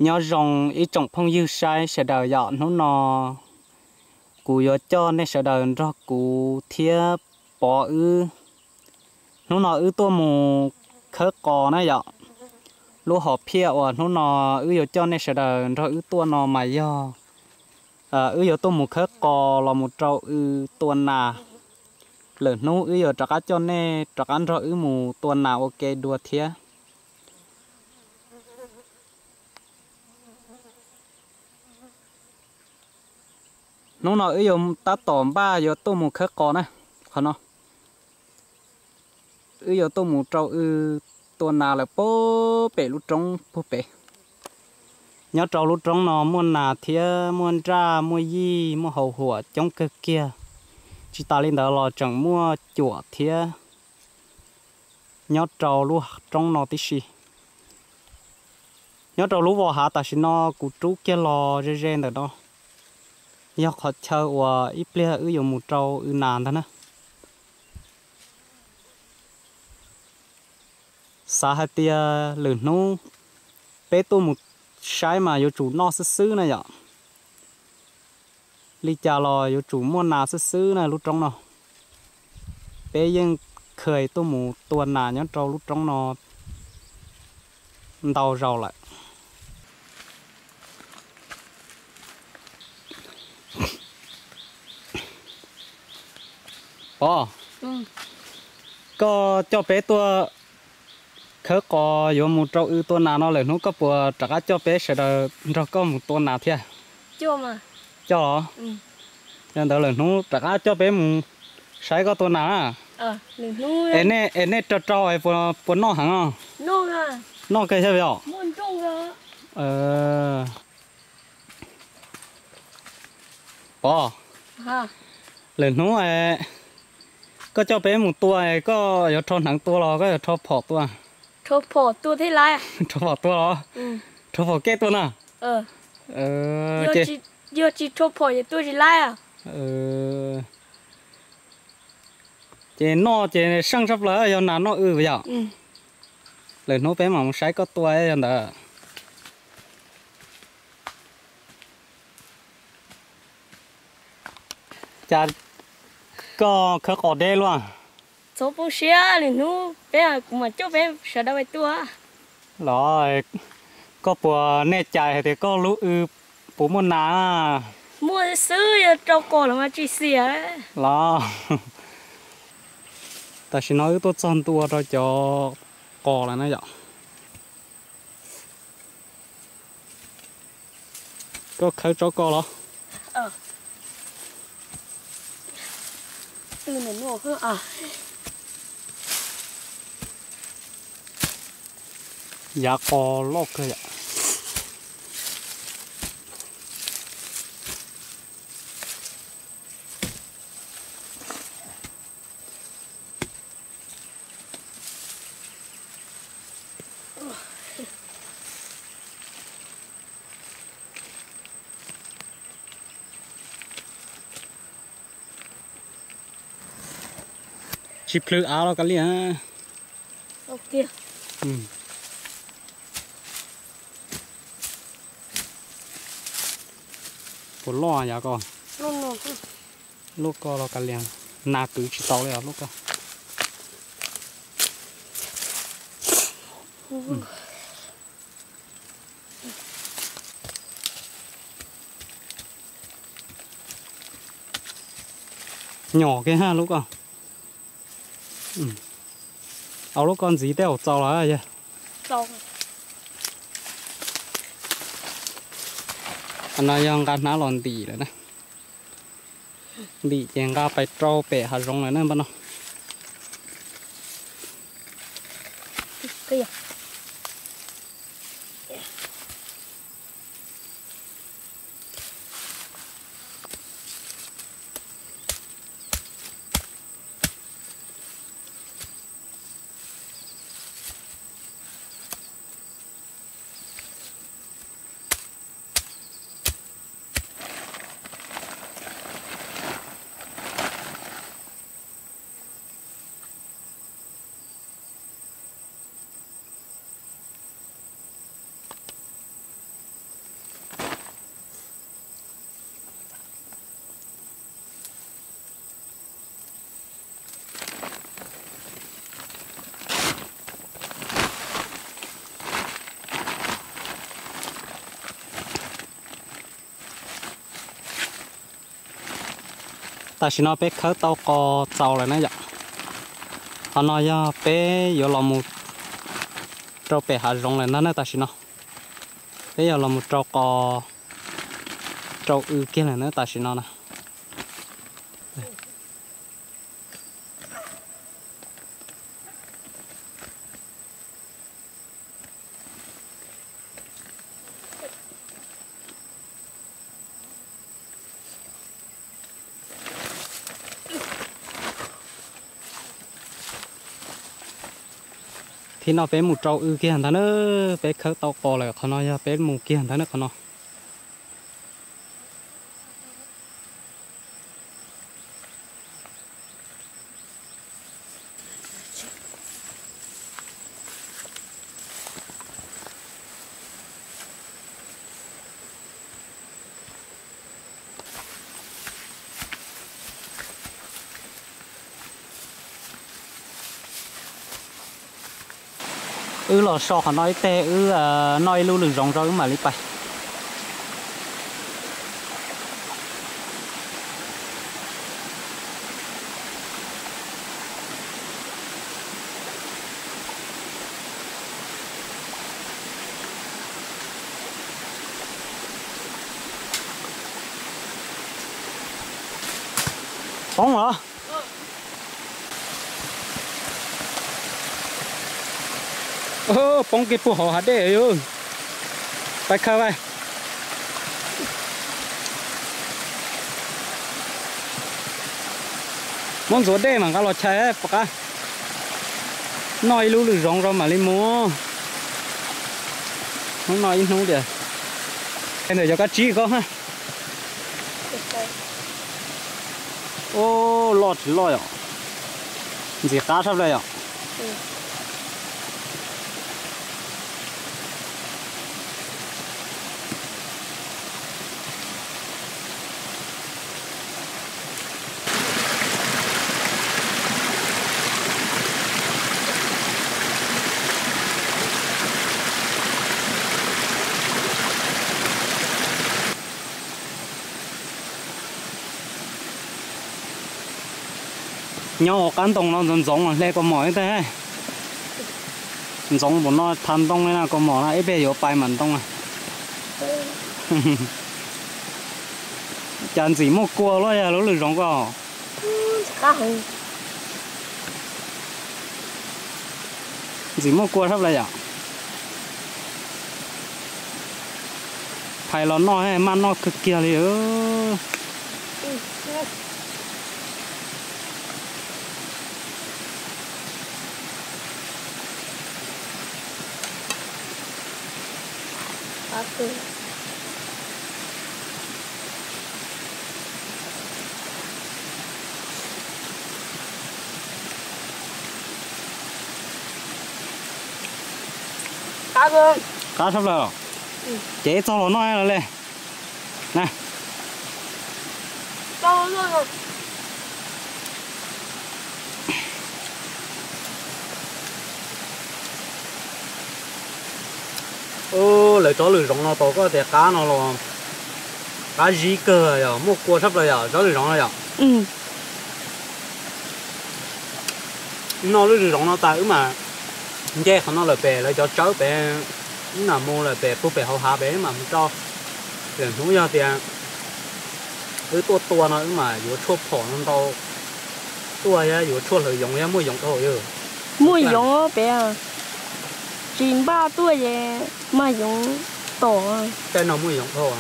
Nyob zoo ib tsoom phooj ywg saib sawv daws yom, hnub no kuv yuav coj nej sawv daws nrog kuv thiab Pov wb. Hnub no wb tuaj mus khawb qos na yom. Lub hom phiaj uas hnub no wb yuav coj nej sawv daws nrog wb tuaj no mas yog wb yuav tuaj mus khawb qos los mus rau w tua nas. Lwm hnub wb yuav rov qab coj nej rov qab nrog wb mus tua nas ua ke dua thiab. Hnub no wb yuav tab tom npaj yuav tuaj mus khawb qos na. Qhov no wb yuav tuaj mus rau w tua nas lawm puag pem lub roob puag pem. Nyob rau lub roob no muaj nas thiab muaj nraj, muaj yij, muaj hauv huam coob kawg kiag. Tsis tas li ntawd los tseem muaj cuam thiab nyob rau lub roob no tib si. Nyob rau lub vos hav tam sim no kuv rub kiag los ze ze ntawm no, yog qhov chaw uas ib pliag wb yuav mus rau w nas ntag na. Xav hais tias lwm hnub peb tuaj mus saib mas yuav tsum noj xwb xwb na yom. Li cas los yuav tsum muaj nas xwb xwb na lub roob no. Peb yeej khaj tuaj mus tua nas nyob rau lub roob no ntau zaus lawm. Pov, koj coj peb tuaj khawb qos yuav mus rau w tua nas no, lwm hnub koj puas rov qab coj peb sawv daws nrog koj mus tua nas thiab? Coj los? Yog ntawd lwm hnub rov qab coj peb mus saib koj tua nas na. Es nej rau rau puas noj heev os? Noj kawg thiab os. Pov, lwm hnub koj coj peb mus tua, koj yuav rho hneev tua los koj yuav rho phom tua? Rho phom tua los? Rho phom kev tua na. Ces noj ces seej tshaj plaws yog nas noj w yom. Lwm hnub peb mam mus saib koj tua yog ntawd. Cas koj khawb qos deb luaj? Txhob poob siab, lwm hnub peb, kuv mam coj peb sawv daws tua. Los, koj puas nej cais hais tias koj lub w puas muaj nas? Muaj xwb, yog rau qos los mas tsis xiam. Los, tam sim no wb tuaj txog ntua rau cov qos lawm na yom. Koj khawb tsob koj los? Yav qos loj kawg yom. Tsis plhws av los kav liam. Puas loj yav ko? Lub ko los kav liam, nas kwv tsis tau li os lub ko. Nyom kiag lub ko. Au, lub ko ntxiv tej zaum txaus los yog. No yog nqa hnab los ntim lawm na. Ntim ces nqa pais rau pem hav zoov lawm na npaj no. Tam sim no peb khawb tau qos txaus lawm na yom. Qhov no yog peb yuav los mus rau pem hav zoov lawm ntag na tam sim no. Peb yuav los mus rau qos, rau w kiag lawm na tam sim no na. Thib no peb mus rau w kiag ntag na, peb khawb tau qos lawm, qhov no yog peb mus kiag ntag na qhov no. Wb los so qhov no ib teg, wb noj ib lub lwm zoov rau wb mam li pais. Poob los? Poob kiag puag hauv hav dej. Pais khaws, muab ntxuav dej mam nqa los chais pom qab. Noj ib lub lwm zoov rau mam li mus. Hnub no ib hnub tias ntawm cov kab tsib koj ha. Ub, loj tsis loj yom. Ntxim qab tshaj plaws yom. Nyob hauv qab ntoo no ntxoov ntxoov hle kaus mom ib teg. Ntxoov npaum no thav ntoo li na kaus mom na, ib pliag yuav pais mam ntoo na. Cas ntxim muaj kua luaj yog lub lwm zoov ko. Ntxim muaj kua tshaj plaws yom. Phais los noj maj noj kawg kiag li. Qab tshaj plaws. Ces txog los noj los le. Lawv tsob lwm zoov no tau koj tias qab no los qab zib kawg yom, muaj kua tshaj plaws yom, tsob lwm zoov no yom. Noj lub lwm zoov no tas wb mam nce qhov no lawm pem lawv cov tsawb pem, wb mam mus lawm pem puag pem hauv hav pem wb mam mus rau. Lwm hnub yog tias wb tuaj tua no wb mam yuav tshuaj phom no ntau tuaj, yuav tshuaj hlawv yoov, muaj yoov dhau yog. Muaj yoov pem, tsis npaj tuaj es mag yoov tom. Caij no muaj yoov dhau.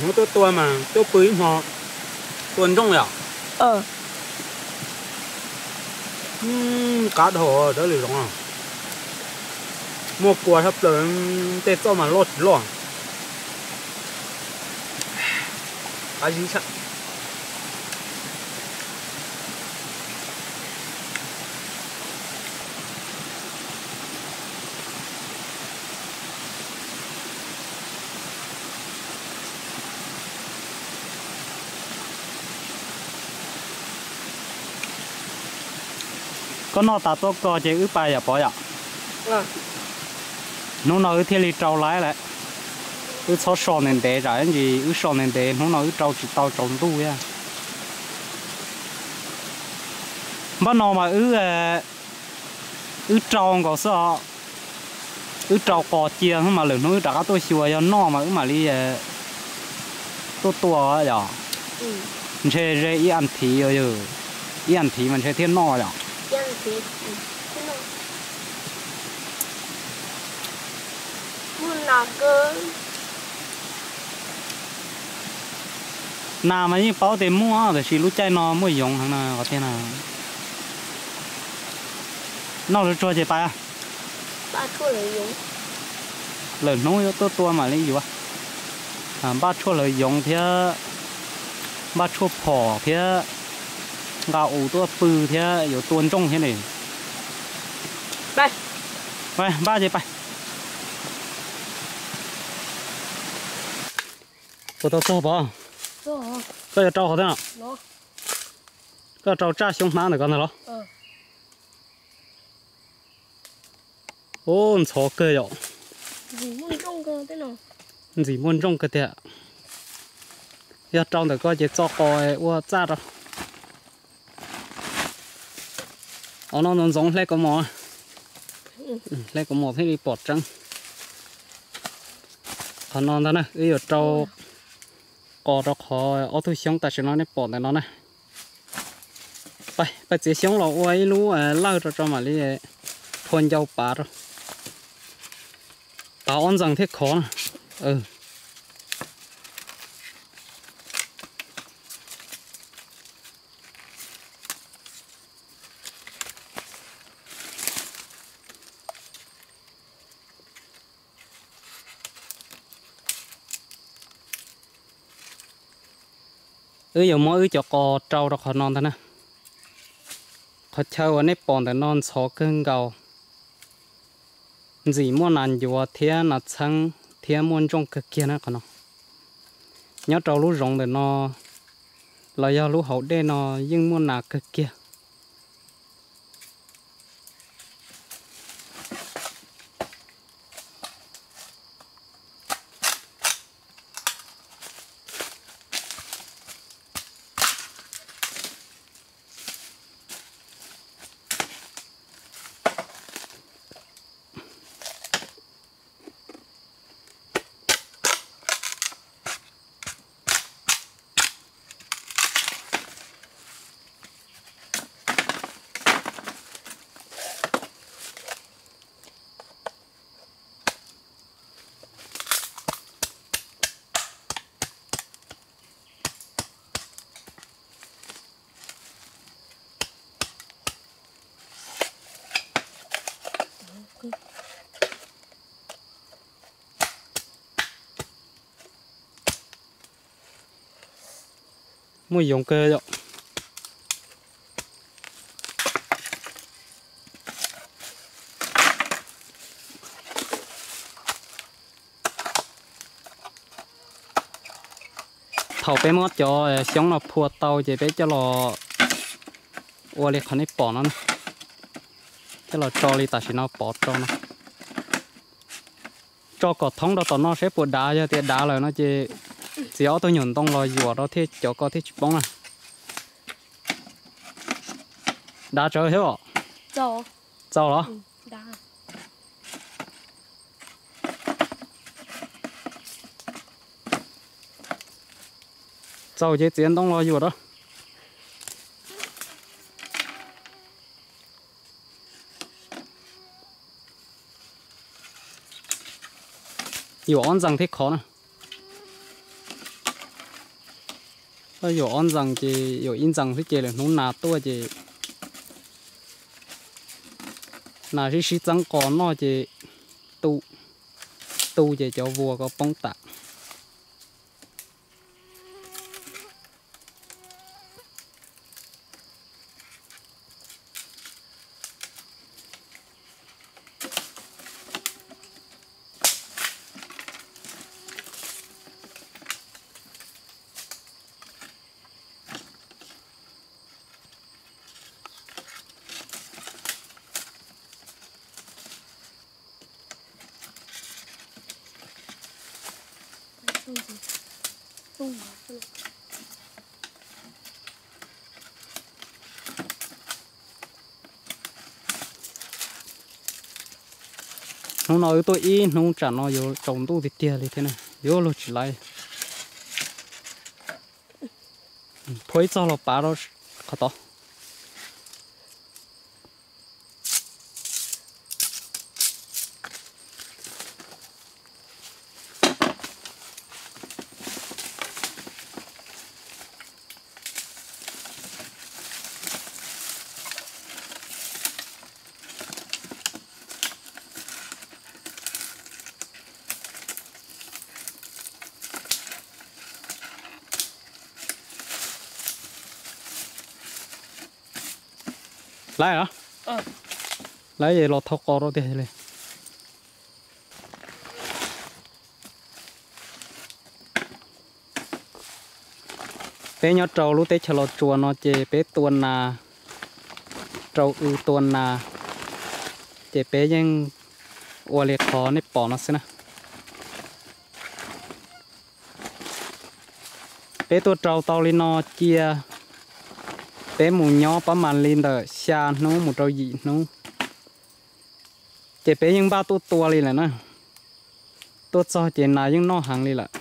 Hnub tuaj tua mas tuaj pw ib hmo, tua ntsooj yom. Qab dhau tsob lwm zoov, muaj kua tshaj plaws, tej txoj mas loj tsis loj. Qab zib tshaj. Koj noj tas tuaj koj ces wb pais yom Pov yom. Hnub no wb thiaj li rau lawm. Wb txhob so ntev ntev, tsam ntsis wb so ntev ntev hnub no wb rau tsis tau tsaus ntuj thiab. Npaj no mas wb, wb rau nkaus xwb os. Wb rau qos cia mas lwm hnub wb rov qab tuaj xyuas yog noj mas wb mam li tuaj tua yom. Ntshe ze ib as thiv, ib as thiv mas ntshe thiaj noj yom. Nas mas yeej paub tias muaj, tiam sis lub caij no muaj yoov heev na qhov tiag na. Noj tsuag tsuag ces pais. Lwm hnub yuav tuaj tua mam li yuav. Npaj tshuaj hlawv yoov thiab, npaj tshuaj phom thiab, nqa us tuaj pw thiab yuav tua ntsooj thiab ne. Npaj ces pais. Puas tau txog pov? Koj yuav rau qhov twg no? Koj rau tsaj xyoob hmab ntawm ko ntag los? Ub, ntxhov kawg yom. Ntxim muaj ntsooj kawg tiag. Yog rau ntawm ko ces txo qos ua txaj rau. Qhov no ntxoov ntxoov hle kaus mom, hle kaus mom thiaj li pom tseeb. Qhov no ntag na, wb yuav rau qos rau qhov ob tug xyoob tam sim no nej pom ntawm no na. Pais txiav xyoob los ua ib lub lawj rau tso mam li phua ncau pav rau. Pav ob ntxees thiaj khov na. Wb yuav muab wb cov qos rau rau qhov no ntag na. Qhov chaw uas nej pom ntawm no ntxhov kawg nkaus, ntxim muaj nas ncuav thiab nas txheeb thiab muaj ntsooj kawg kiag na qhov no. Nyob rau lub zoov ntawm no los yog lub hauv dej no yeej muaj nas kawg kiag. Muaj yoov kawg yom. Thaum peb muab cov xyoob no phua tau ces peb coj los ua li qhov nej pom no, coj los tso li tam sim no pov rau no. Tso kom thoob rau tom no seb puas dav, yog tias dav lawm no ces txiav ob tug nyuam ntoo los yuam rau thiaj cov ko thiaj tsis poob na. Dav tsawv thiab os. Txaus los? Txaus ces txiav ntoo los yuam rau. Yuam ob ntxees thiaj khov na. Koj yuam ob ntxees ces yuam ib ntxees xwb ces lwm hnub nas tuaj ces nas sib sib txeeb qos noj ces tu, tu ces cov vuas ko poob tas. Hnub no wb tuaj ib hnub tsam no yuav tsaus ntuj tiag tiag li thiab na, yuav luag tsis laiv. Phua ib txog los pav rau qhov tod. Laiv los, laiv es los thau qos rau tiag li. Peb nyob rau lub teb chaws Los Tsuas no ces peb tua nas, rau w tua nas, ces peb yeej ua li qhov nej pom no xwb na. Peb tuaj rau tau li no cia, peb mus nyob pab mas li ntawm xya hnub mus rau yim hnub, ces peb yeej npaj tuaj tua li lawm na. Tuaj txog ces nas yeej noj heev li lawm.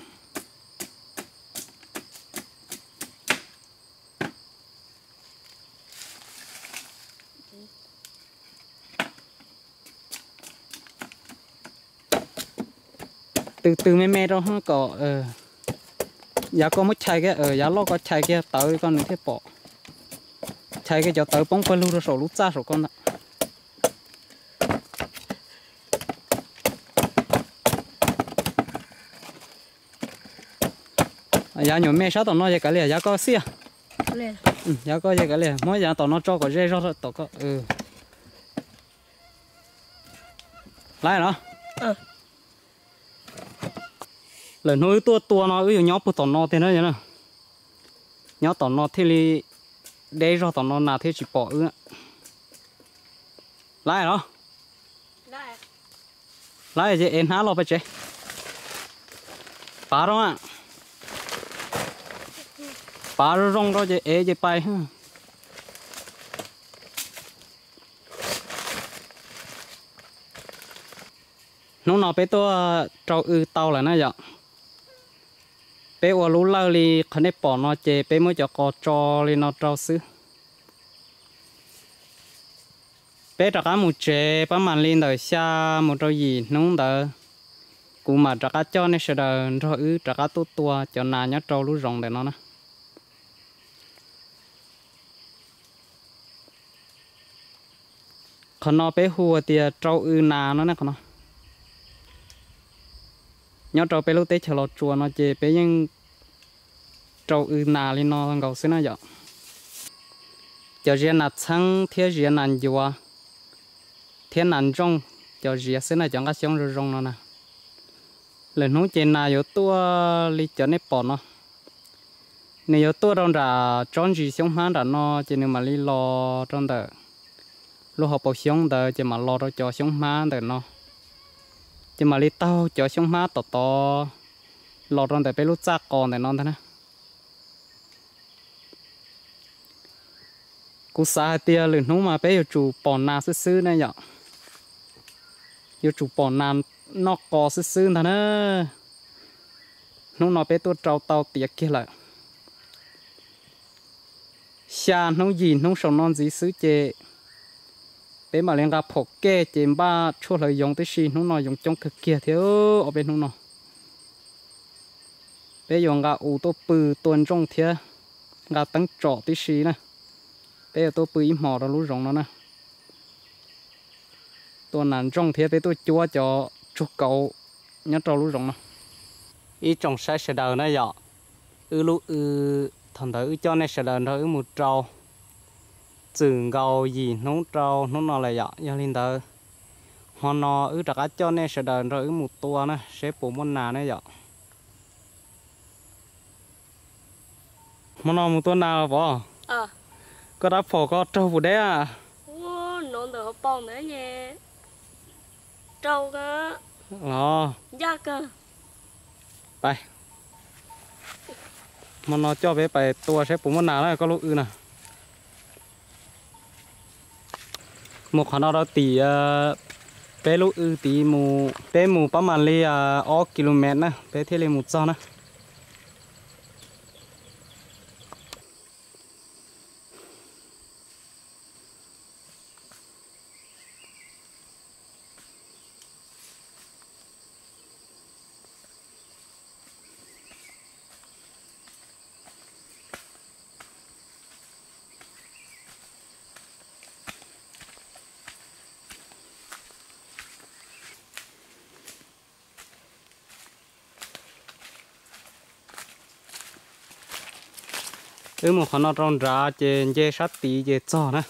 Tw tw me me rau hwv kom, yav koj muab chais kiag, yav loj koj chais kiag tawv koj nws thiaj pom. Chais kiag cov tawv poob pawg lug rau saum lub txaj saum koj ntag. Yav nyuam me sab tom no ces kav liam, yav koj xij. Yav koj ces kav liam, muab yav tom no tso kom ze zog tom koj. Laiv los. Lawm hnub wb tuaj tua no wb yuav nyob puag tom no tiag na. Nyob tom no thiaj li deb zog, tom no nas thiaj tsis pom wb. Laiv los. Laiv ces ev hnab los pem tsev. Pav rau, pav zoo zoo rau ces ev ces pais. Hnub no peb tuaj rau w tau lawm na yom. Peb ua lub lawj li qhov nej pom no ces peb muab cov qos tso li no rau xwb. Peb rov qab mus tsev pab mam li ntawm xya mus rau yim hnub ntawd, kuv mam rov qab coj nej sawv daws nrog wb rov qab tuaj tua cov nas nyob rau lub zoov ntawm no na. Qhov no peb hu tias rau w nas no ne, qhov no. Nyob rau peb lub teb chaws Los Tsuas no ces peb yeej rau w nas li no nkaus xwb na yom. Cov ziav nas txheeb thiab ziav nas ncuav thiab nas ntsooj, cov ziav xwb na, cov nqaj xyoob zoo zoo no na. Lwm hnub ces nas yuav tuaj li cov nej pom no. Nws yuav tuaj rau nram tsob ntsis xyoob hmab nram no ces nws mam li los rau ntawm lub hauv paus xyoob ntawd ces mam los rau cov xyoob hmab ntawm no, ces mam li taug cov xyoob hmab tom tod los rau ntawm peb lub txaj qos ntawm no ntag na. Kuv xav hais tias lwm hnub mas peb yuav tsum pom nas xwb xwb ne yom. Yuav tsum pom nas noj qos xwb xwb ntag na. Hnub no peb tuaj rau tau tiav kiag lawm. Xya hnub yim hnub saum no ntxiv xwb ces peb mam li nqa phom kej ces npaj tshuaj hlawv yoov tib si, hnub no yoov coob kawg kiag thiab ob peb hnub no. Peb yuav nqa u tuaj pw tua ntsooj thiab nqa teeb tsom tib si na. Peb yuav tuaj pw ib hmos rau lub zoov no na. Tua nas ntsooj thiab peb tuaj cuab cov tsug kauv nyob rau lub zoov no. Ib tsoom saib sawv daws na yom, wb lub w thaum ntawd wb coj nej sawv daws nrog wb mus rau txwm nkaus yim hnub rau hnub no lawm yom. Yog li ntawd, hmo no wb rov qab coj nej sawv daws nrog wb mus tua na seb puas muaj nas na yom. Hmo no mus tua nas los pov? Koj rab phom koj raug puas deb? Ntawm hauv paus ntawd ces raug los ncaj kawg. Pais. Hmo no coj peb pais tua saib puas muaj nas na koj lub w na. Mus qhov no rau tim peb lub w tid mus, peb mus pab mas li ob kilomev na peb thiaj li mus txog na. Wb mus qhov no rau nrad ces nce sab tid ces txog na.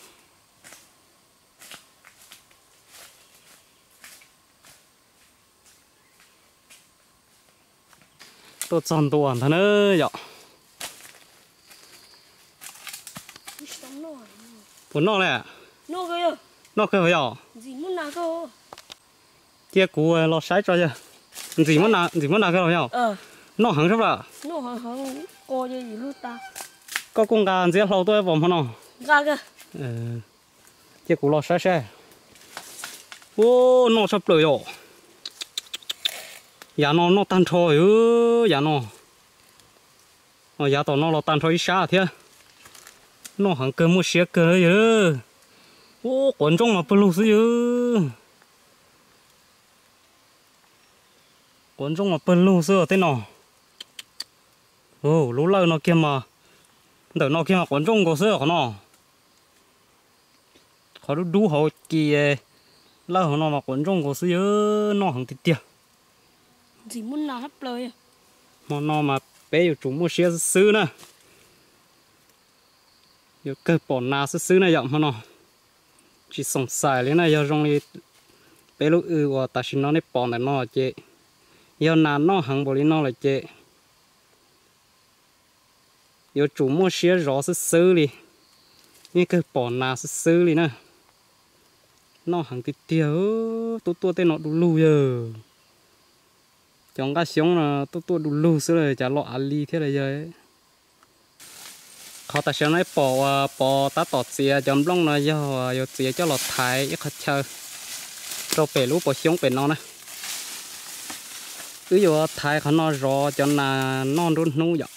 Tuaj txog ntua ntag na yom. Puas noj li? Noj kawg yom. Cia kuv los saib tso yog. Ntxim muab nas kawg los yog. Noj heev sab lawm. Koj kuj nqa ntxiab hlau tuaj pom hmo no. Cia kuv los saib seb. Ua, noj tshaj plaws yom. Yav no noj tag nrho, yav no. Yav tom no los tag nrho ib sab thiab. Noj heev kawg muaj siab kawg yog. Ua, quav ntsooj mas pawg lug xwb yog. Quav ntsooj mas pawg lug xwb tej no. Lub lawj no kiag mas, ntawm no kiag mas quav ntsooj nkaus xwb qhov no. Qhov dub dub hauv ci, lawj hauv no mas quav ntsooj nkaus xwb yog, noj heev tiag tiag. Hmo no mas peb yuav tsum muaj siab xwb xwb na. Yuav kawg pom nas xwb xwb na yom hmo no. Tsis xoom xais li na, yog zoo li peb lub w uas tam sim no nej pom ntawm no ces, yog nas noj heev npaum li no lawm ces yuav tsum muaj siab zov xwb xwb li, yeej kawg pom nas xwb xwb li na. Noj heev tiag tiag, tuaj tuaj tej no du lug yog. Cov nqaj xyoob no tuaj tuaj du lug xwb las, cas los av li thiab las yog. Qhov tam sim no nej pom uas Pov tab tom txiav cov nplooj no yog yuav txiav coj los thaiv ib qhov chaw rau pem lub pob xyoob pem no na. Wb yuav thaiv qhov no zov cov nas noj nruab hnub yom.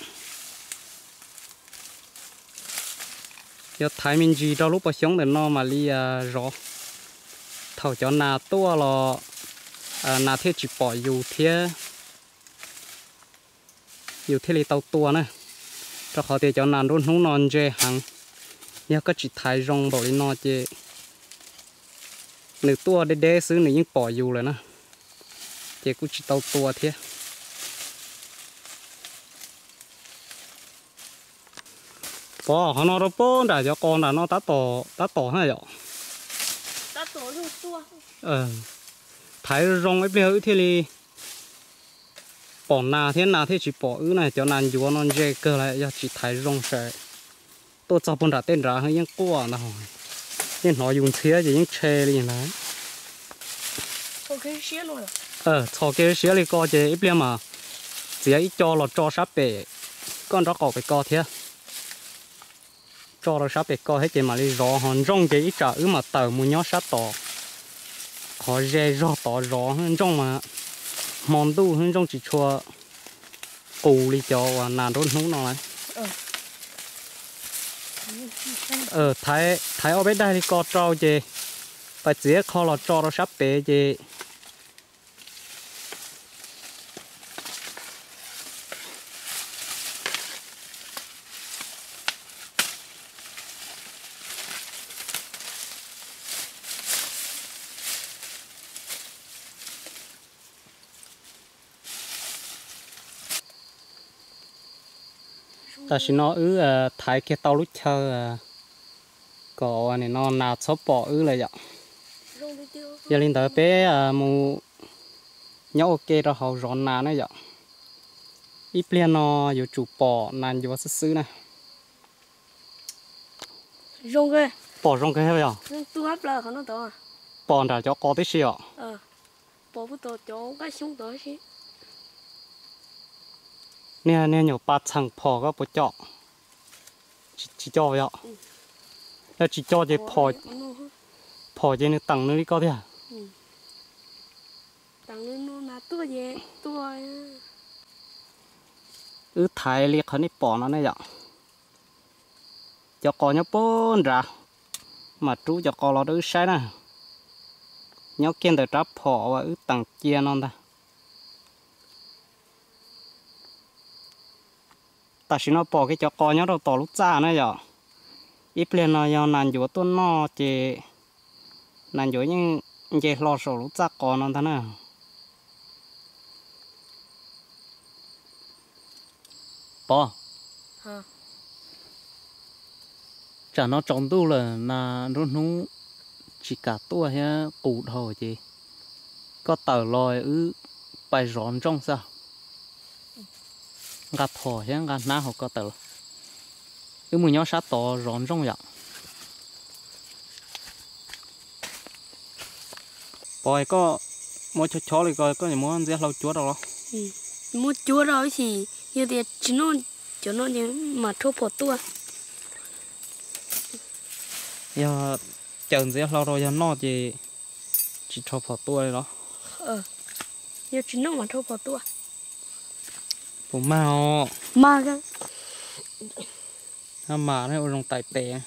Yuav thaiv me ntsis rau lub pob xyoob ntawm no mam li zov. Thaum cov nas tuaj los nas thiaj tsis pom yus thiab, yus thiaj li tau tua na. Rau qhov tias cov nas nruab hnub no ntse heev, yog koj tsis thaiv zoo npaum li no ces nws tuaj deb deb xwb nws yeej pom yus lawm na, ces kuj tsis tau tua thiab. Pov, qhov no rau pem nram cov qos nram no tab tom na yom. Thaiv zoo zoo ib pliag wb thiaj li pom nas thiab nas thiaj tsis pom wb na. Cov nas ncuav no ntse kawg las, yog tsis thaiv zoo ces tuaj txog puag nram tej nrad yeej quaj ntag, yeej hnov yus ntxhiab ces yeej tshe li ntag. Txhos kiag siab li ko ces ib pliag mas txiav ib co los tso sab pem koj nraub qaum pem ko thiab. Tso rau sab pem ko thiab ces mam li zov, ho ntsooj ces ib tsam wb mam tawm mus nyob sab tod, qhov ze zog tod zov, ntsooj mas hmo ntuj ntsooj tsis tshua qus li cov uas nas nruab hnub no lawm. Thaiv ob peb daig li ko rau ces pais txiav qho los tso rau sab pem ces Tam sim no wb thaiv kiag tau lub chaw kom nim no nas txhob pom wb lawm yom. Yog li ntawd peb mus nyob ua ke rau hauv zov nas na yom. Ib pliag no yuav tsum pom nas ncuav xwb xwb na. Pom zoo kawg yom. Pom nram cov qos tib si os. Niag, niag nyuam pas txheem phom koj puas coj? Tsis coj yom? Yog tsis coj ces phom ces nws teem nws li koj tiag. Wb thaiv li qhov nej pom no ne yom. Cov qos nyob puag nrad, mam rub cov qos los rau wb saib na. Nyob kiag ntawm rab phom uas wb teem cia no ntag. Tam sim no pom kiag cov qos nyob rau tom lub txaj na yom. Ib pliag no yog nas ncuav tuaj noj ces nas ncuav yeej nce hlo saum lub txaj qos no ntag na. Pov, tsam no tsaus ntuj lawm mas nruab hnub tsis kam tuaj thiab qus dhau ces koj tawm los wb pais zov ntsooj xwb. Nqa phom thiab nqa hnab hauv ko tawm los. Wb mus nyob sab tod zov ntsooj yom. Pov, koj muab chob chob li ko koj muab ntxiab hlau cuab rau los? Muab cuab rau ib chim, yog tias tsis noj cov no ces mam rho phom tuaj. Yog caws ntxiab hlau rau yog noj ces tsis rho phom tuaj li los? Yog tsis noj mam rho phom tuaj. Puas mag os? Mag. Mas ua zoo tais tes.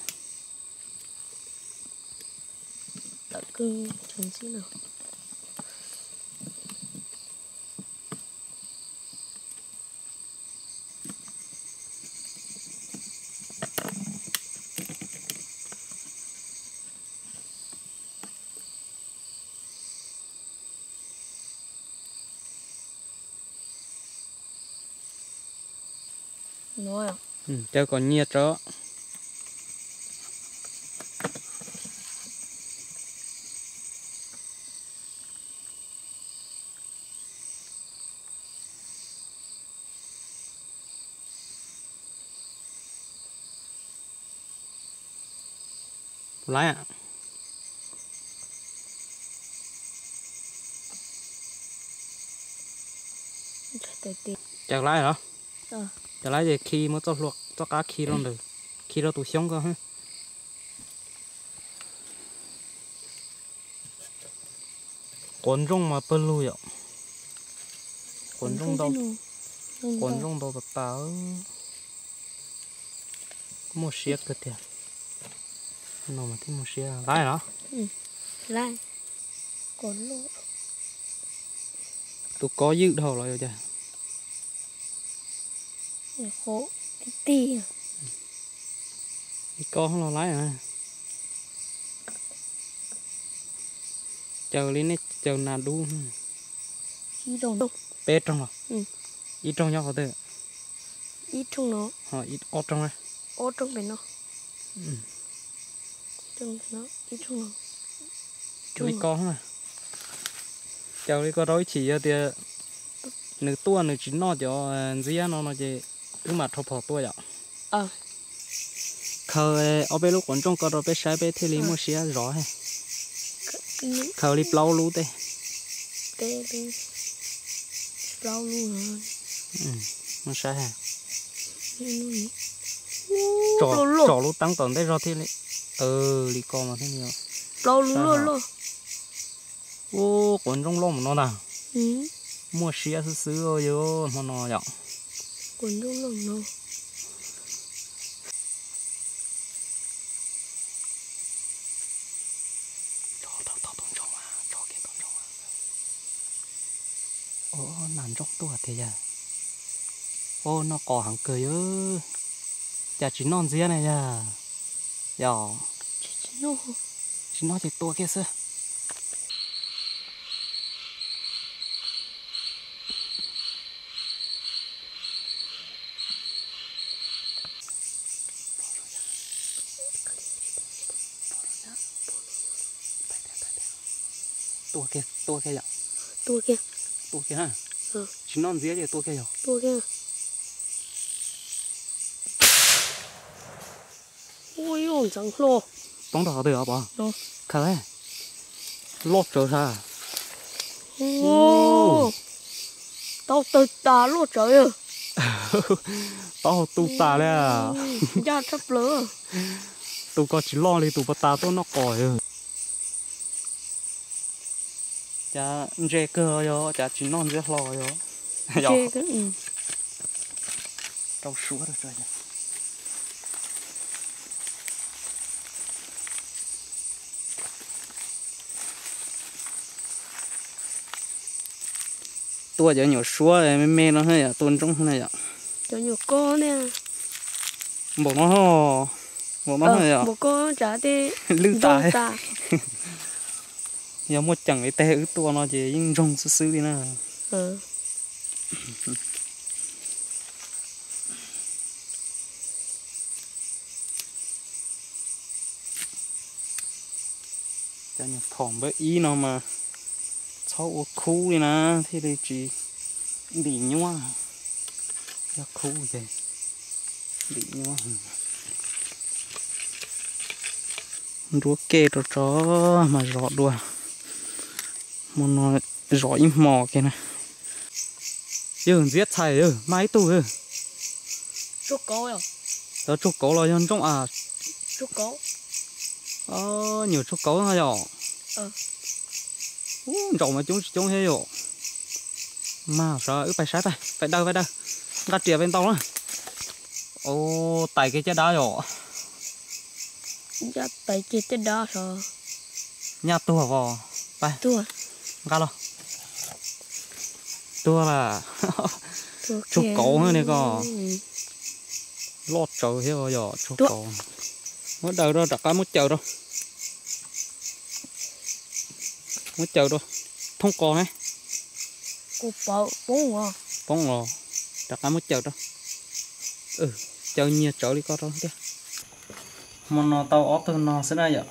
Caw kom nyias tso. Laib. Caw laib los? Caw laib ces khi muab txoj hlua, txoj qab khi rau ntawd, khi rau tus xyoob ko. Quav ntsooj mas pawg lug yom. Quav ntsooj ntau, quav ntsooj ntau tas tas. Muaj siab kawg tiag. No mas thiaj muaj siab. Laib los? Tus ko ywj dhau los yuav cas? Ib ko los laib. Caw li nej caw nas dub. Peb rooj los? Ib rooj nyob qhov twg? Ob rooj na. Ib ko. Caw li ko rau ib chim yog tias nws tuaj nws tsis noj cov ntxiab no no ces wb mam rho phom tuaj yom. Khaws ob peb lub quav ntsooj ko rau peb saib peb thiaj li muaj siab zov. Khaws li plaub lub tej. Muaj saib. Tsom lub teeb tom ntej zog thiaj li. Li ko mas thiaj li. Ub, quav ntsooj loj mus no ntag. Muaj siab xwb xwb yog hmo no yom. Nas ntsooj tuaj tiag yog. Ub, noj qos heev kawg yog. Cas tsis noj ntxiab ne yog? Yog tsis noj ces tua kiag xwb. Tua kiag, tua kiag yom. Tua kiag. Tua kiag na. Tsis noj ntxiab ces tua kiag yog. Tua kiag. Ua ib ntxeev hlo. Poob rau qhov twg os Pov? Khaws. Loj tsawv sas. Tau tawg tas loj tsawv. Taub hau tu tas li. Ncaj tshaj plaws. Tus ko tsis loj li tus pas tas tuaj noj qos. Cas ntse kawg yog, cas tsis noj ntxiab hlo yog. Rau suab rau. Tua cov nyuam suab me me no yom, tua ntsooj na yom. Cov nyuam ko ne. Npaum no, npaum no yom. Lwj tas. Yog muaj ceem li tej wb tua no ces yeej ntsoog xwb xwb li na. Cov nyuam phom npawb ib no mas txhob ua khub li na, thiaj li tsis ntim nyuab. Yog khub ces ntim nyuab. Nruab ke rau tso mas zov dua. Hmo no zov ib hmos kiag na. Yawg ntxiab txhais, yawg mas ib tug. Cov tsuag kauv los yog ntsooj a? Nyuam tsuag kauv no yom. Ub, ntsaum mas coob tsis coob thiab yom. Mas sawv wb pais saib pais, pais daws pais daws. Nqa riam pais ntaus na. Tais kiag caj dab yom. Nyaj tuag os. Pais, nqa los. Tuag lawm. Tsuag kauv ne koj. Loj tsawv thiab yom, tsuag kauv. Muab daws rau, rov qab muab caws rau. Muab caws rau. Thoob qos ne. Poob los, rov qab muab caws rau. Caws nyias tsawv li ko rau tiag. Hmo no tau ob tug no xwb na yom.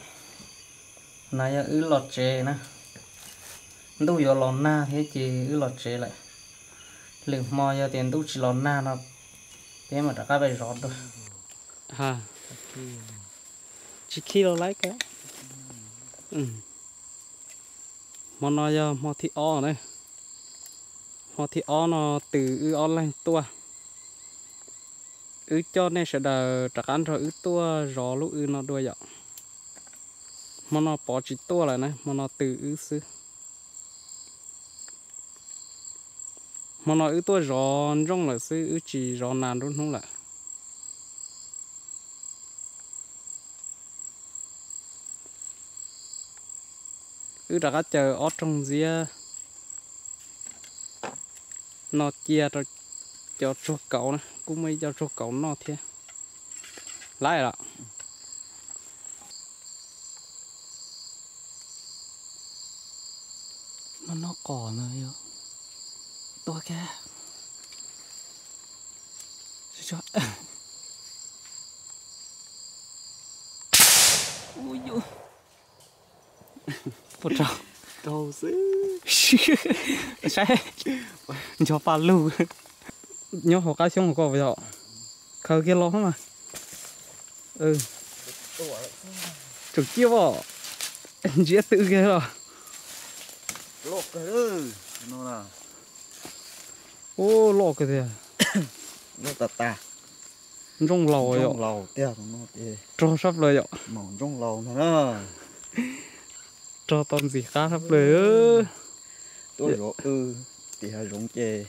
No yog wb los tsev na. Ntuj yuav los nag thiab ces wb los tsev lawm. Lwm hmo yog tias ntuj tsis los nag no, peb mam rov qab pais zov dua. Tsis khi los laib ka. Hmo no yog hmo thib ob na. Hmo thib ob no tws wb ob leeg tuaj. Wb coj nej sawv daws rov qab nrog wb tuaj zov lub w no dua yom. Hmo no Pov tsis tuaj lawm na, hmo no tws wb xwb. Hmo no wb tuaj zov ntsooj lawm xwb, wb tsis zov nas nruab hnub lawm. Wb rov qab caws ob rooj ntxiab no cia rau cov tsuag kauv na, kuj muaj ib co tsuag kauv noj thiab. Laib los. Muaj noj qos no yom. Tua kiag. Ua rau, rau xwb. Saib, ncho pa lug. Nyob hauv qab xyoob hauv ko yom. Khaws kiag los mas. Tseem ciaj os. Ntsiab tw kiag los. Ub, loj kawg tiag. Ntsooj laus yom. Rog sab plaws yom. Rog tau ntxim qab sab plaws. Tuaj zov w tim hav zoov ces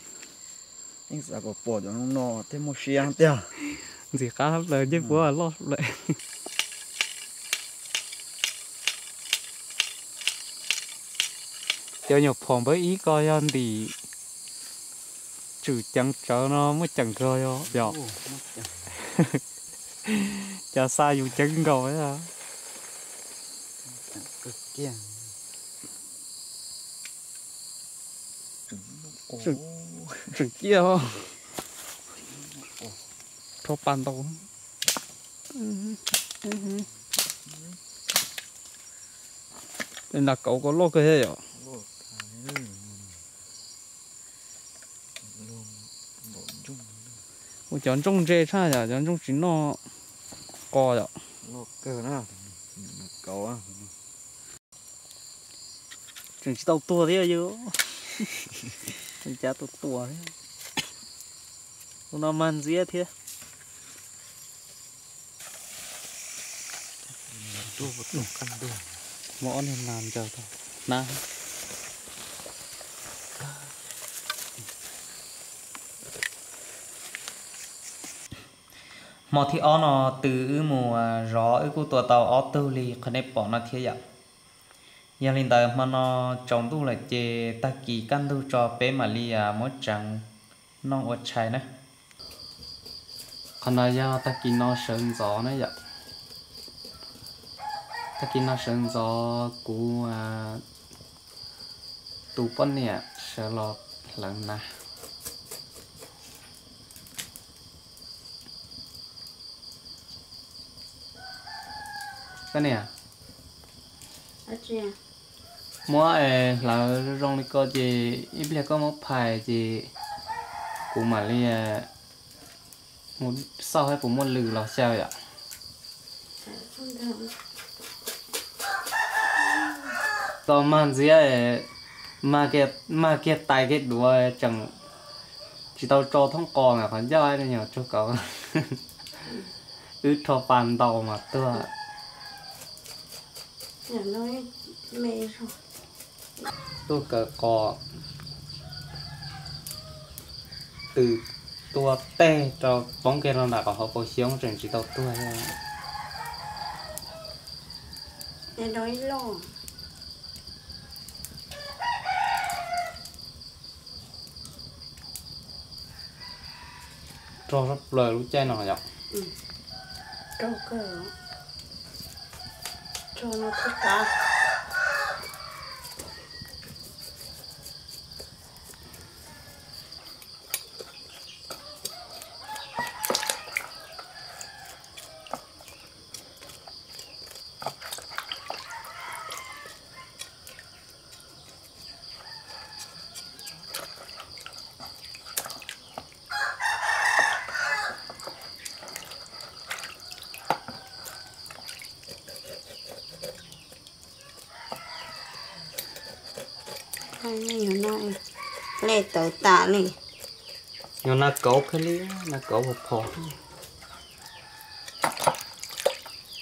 yeej xav kom pom cov no no thiaj muaj siab tiag. Ntxim qab sab plaws, ncej puab loj sab plaws. Cov nyuam phom npawb ib ko yog ntim tswm ceev tsawv no muaj ceem kawg yom. Cov xa yus ceev nkaus. Tseem ciaj. Rho pas ntaus. Nas kauv ko loj kawg thiab yom. Ua cov ntsooj ntse tshaj yom, cov ntsooj tsis noj qos yom. Tseem tsis tau tuag thiab yom. Tseem cav tua tua thiab. Tus no mag ntxiab thiab. Muaj ob niag nas ntsaws tau hnab. Hmo thib ob no twb wb mus zov wb kuj tua tau ob tug li qhov nej pom no thiab yom. Yog li ntawd hmo no tsaus ntuj lawm ces tag kis kaj ntug tso peb mam li muab tseev noj ua tshais na. Qhov no yog tag kis no sawv ntxov na yom. Tag kis no sawv ntxov kuv tus poj niam sawv los hlawv nas. Koj niam, muab hlawv zoo zoo li ko ces ib pliag koj muab phais ces kuv mam li mus xauj saib puas muaj lws los xyaw yom. Tau mag ntxiab, mag kiag tais kiag duav tseem tsis tau tso thoob qos na, qhov ncauj nyuam tsuag kauv. Wb rho pas ntaus mas tuag. Tuaj kaw qos, tws tua teg rau poob kiag rau nram qhov hauv paus xyoob tseem tsis tau tuag thiab. Rog sab plaws lub caij no yom. Li tawv tas li. Yog nas kauv kawg li, nas kauv phom phom.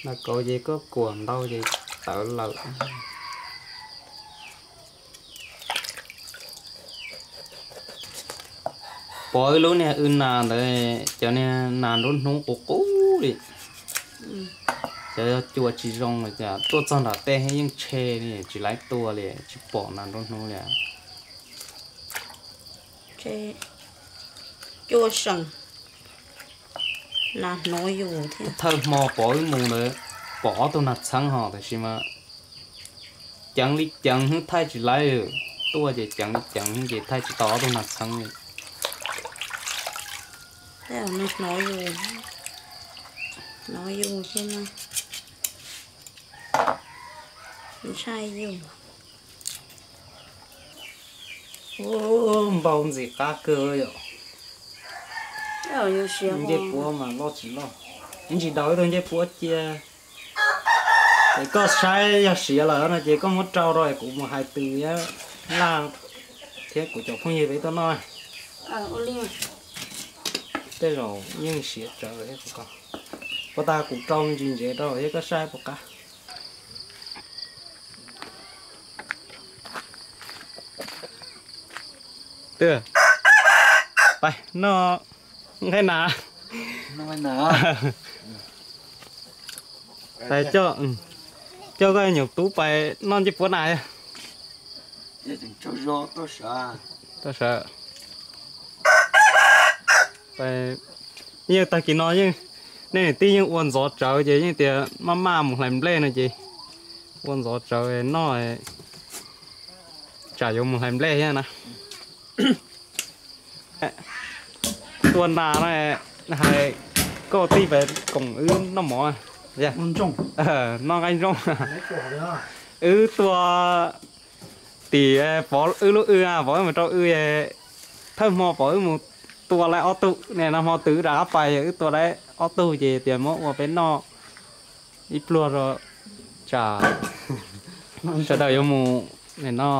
Nas kauv ces koj kuam ntau ces tawv lawm. Pom wb lub niag w nas ntawd, cov niag nas nruab hnub qus qub li. Cov yog cua tsis zoo los cas tuaj txog nram tej yeej tshe li, tsis laib tua li, tsis pom nas nruab hnub li. Cua seem, nas hnub yus thiab. Thawj hmo pom wb mus ntawd pom ob tug nas txheeb ho, tab sis mas ceev li ceev hwb thaij tsis laib, tuaj ces ceev li ceev hwb ces thaij tsis tau ob tug nas txheeb li. Hnov yus, hnov yus thiab no. Ntshai yus. Npau ntxim qab kawg yom. Ncej puab mas loj tsis loj. Ib ntsis daus ib tug ncej puab cia. Es koj saib yog siav lawm no ces koj muab rau rau es kuv mus hais tus Laj thiab kuv cov phooj ywg peb tuaj noj. Tej zaum yeej siav tsawv thiab. Puas tas kuv rau me ntsis ntsev rau thiab koj saib puas qab. Pais noj nqaij nas. Pais coj, coj koj nyuam tub pais noj ncej puab nas. Tuaj sawv. Yeej tag kis no yeej, nej niam tij yeej ua ntxov tsawv ces yeej tias maj maj mus hlais nplej no ces ua ntxov tsawv noj, tsam yuav mus hlais nplej thiab na. Tua nas no hais koj tij pais koom wb noj mov, noj nqaij ntsooj. Wb tua tim pov wb lub w, pov wb mus rau w, thawj hmo pov wb mus tua laib ob tug ne, nag hmo twb rov qab pais wb tua laib ob tug ces tias muab ua peb noj ib pluag rau tsam sawv daws yuav mus no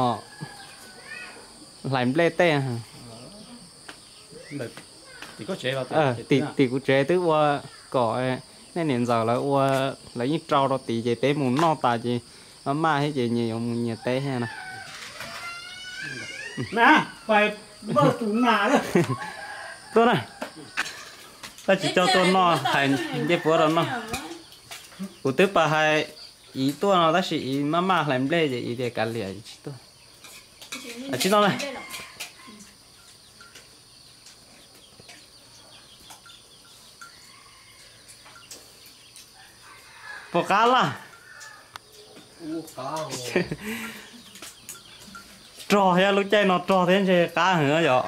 hlais nplej tej. Tim, tim kuv tsev twb ua kom nej niam ntxawm lawv ua, lawv yeej rau rau tid ces peb mus noj tas ces maj maj thiab ces nyias yuav mus nyias teb thiab na. Tuaj na, koj tsis coj tuaj noj hais ncej puab rau noj. Kuv twb pas hais Iv tuaj no tab sis Iv maj maj hlais nplej ces Iv tias kav liam tsis tuaj. Tsis no na. Puas qab laj? Rog thiab, lub caij no rog thiab ntshe qab heev yom.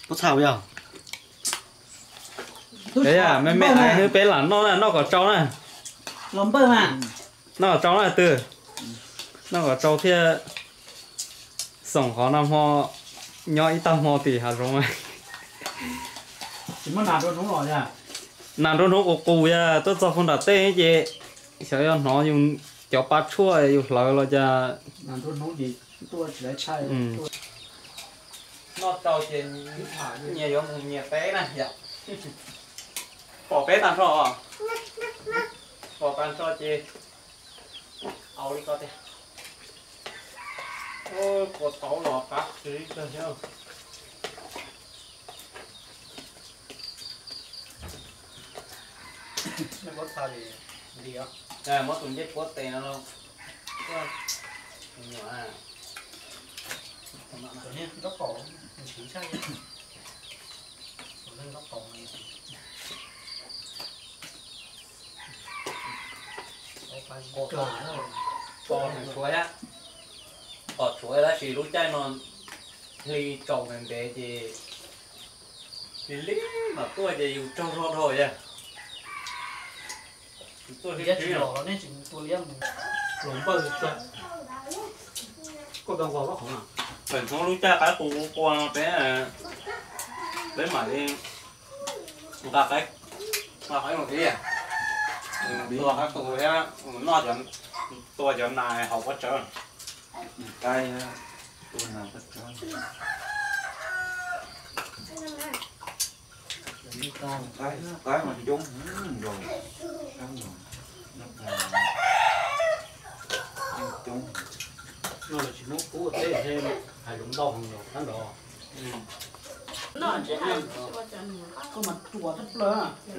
Kuv txhaj yog, me me hwb peb lam noj na, noj kom tsau na. Noj kom tsau na twg, noj kom tsau thiaj xoom qhov nag hmo nyob ib tag hmo tim hav zoov. Nas nruab hnub qus qus yog tuaj txog puag nram tej ces xyov yog hnov yus cov pa tshuaj yus hlawv los cas. Noj tsau ces nyias yuav mus nyias teb na yom. Pom peb tag nrho, pom tag nrho ces au li ko tiag. Kua txob los qab tshwv kawg thiab. Muab tus ncej puab tes no los. Pom tshuav, pom tshuav tab sis lub caij no hli tsaus ntev ntev ces li li mam tuaj ces yus tsaug zog dhau yog. Pem hnub lub caij qaib qus qua no peb, peb mam li nqa qaib, nqa qaib mus thiab, tua qaib qus thiab noj, tua cov nas hauv pob tsawb. Qaib mas coob, coob.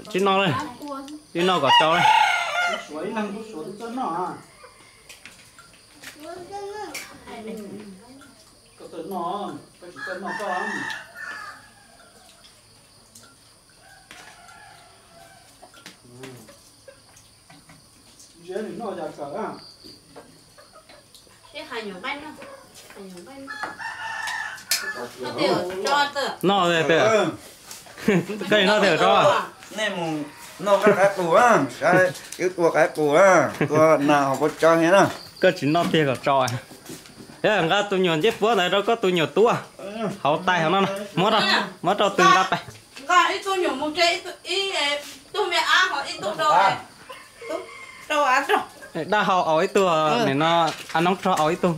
Tsis noj li, tsis noj kom tsau li. Noj, koj noj tej tso. Nej mus noj koj qaib qus, saib wb tua qaib qus, tua nas hauv pob tsawb thiab na. Koj tsis noj tiag kom tsau. Nqa tus nyuam ncej puab ntawd rau koj tus nyuam tub hauv tais hauv no, muab rau, muab rau tus nqa pais. Dab hau aus ib tug, nim no a noob rog aus ib tug.